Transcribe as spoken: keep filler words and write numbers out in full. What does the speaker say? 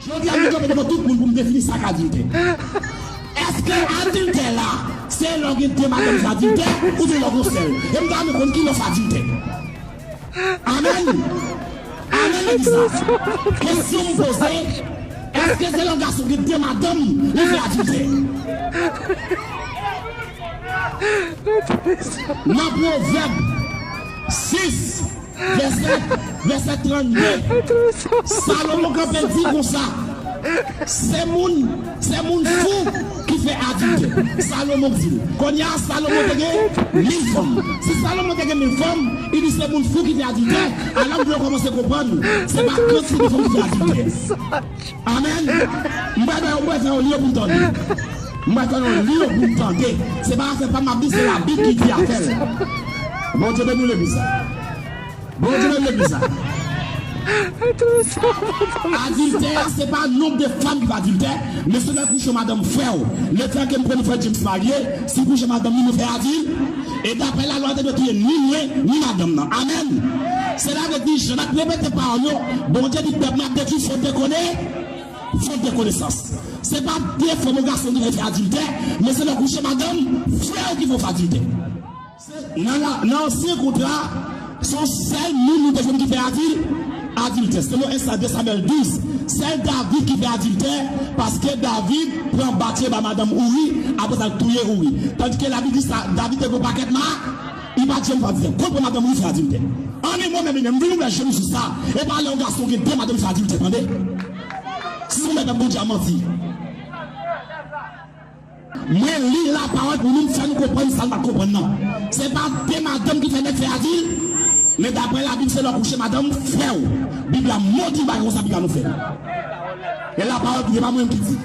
Jodi a, m kanpe devan tout moun pou m defini sa k adiltè. Èske adiltè la, se lè w gen de madanm ki adiltè, oubyen lè w gen yon sèl? E m ta renmen konn ki lè w fè adiltè. Amèn. Amèn, legliz la. Kesyon m poze, èske se lè yon gason gen de madanm, li fè adiltè? Nan Pwovèb sis, vèsè, vèsè trannde, Salomon kanpe di konsa, se moun, se moun fou ki fè adiltè. Salomon di l. Kounye a, Salomon te gen mil fanm. Si Salomon te gen mil fanm, li di se moun fou ki fè adiltè, alò m vle w kòmanse konprann, se pa kantite de fanm ki fè adiltè. Amèn. M pral fè, m pral fè yon li pou n tande. M pral fè yon li pou n tande. Se pa afè pa m ap di, se Labib ki di afè l. Bondye beni legliz la. Bondye beni legliz la. Adiltè a, se pa nonb de fanm ki fè adiltè, men se lè w kouche madanm frè w. Lefètke m konn frè James marye, si l kouche madanm li, nou fè adil. E daprè lalwa, te dwe touye ni mwen, ni madanm nan. Amèn. Sela vle di, jan n ap repete pawòl yo, Bondye di pèp mwen ap detwi fot de kone, fot de konesans. Se pa de fanm ou gason ki fè adiltè, men se lè w kouche madanm frè w ki fè w fè adiltè. Nan la, nan ansyen kontra, se yon sèl moun nou te jwenn ki fè adil, adiltè. Selon de Samyèl douz, sèl David ki fè adiltè, paske David pran Batcheba, madanm Ouri, apre sa l touye Ouri. Tandike Labib di sa, David te gen yon pakèt ma, li pa t janm fè adiltè. Kot pran madanm Ouri fè adiltè? An yon moman, mesye, m vin ouvè je nou sou sa. E pa lè yon gason gen de madanm fè adiltè, tande. Si se yon mèt Bondye a manti. Mwen li lapawòl pou nou, m fè nou konprann sa n pa t konprann nan. Se pa de madanm ki fè nèg fè adil, men daprè Labib, se lè w kouche madanm frè w. Bib la modi bagay konsa, Bib la nou fè. E lapawòl ki di, pa mwen menm ki di.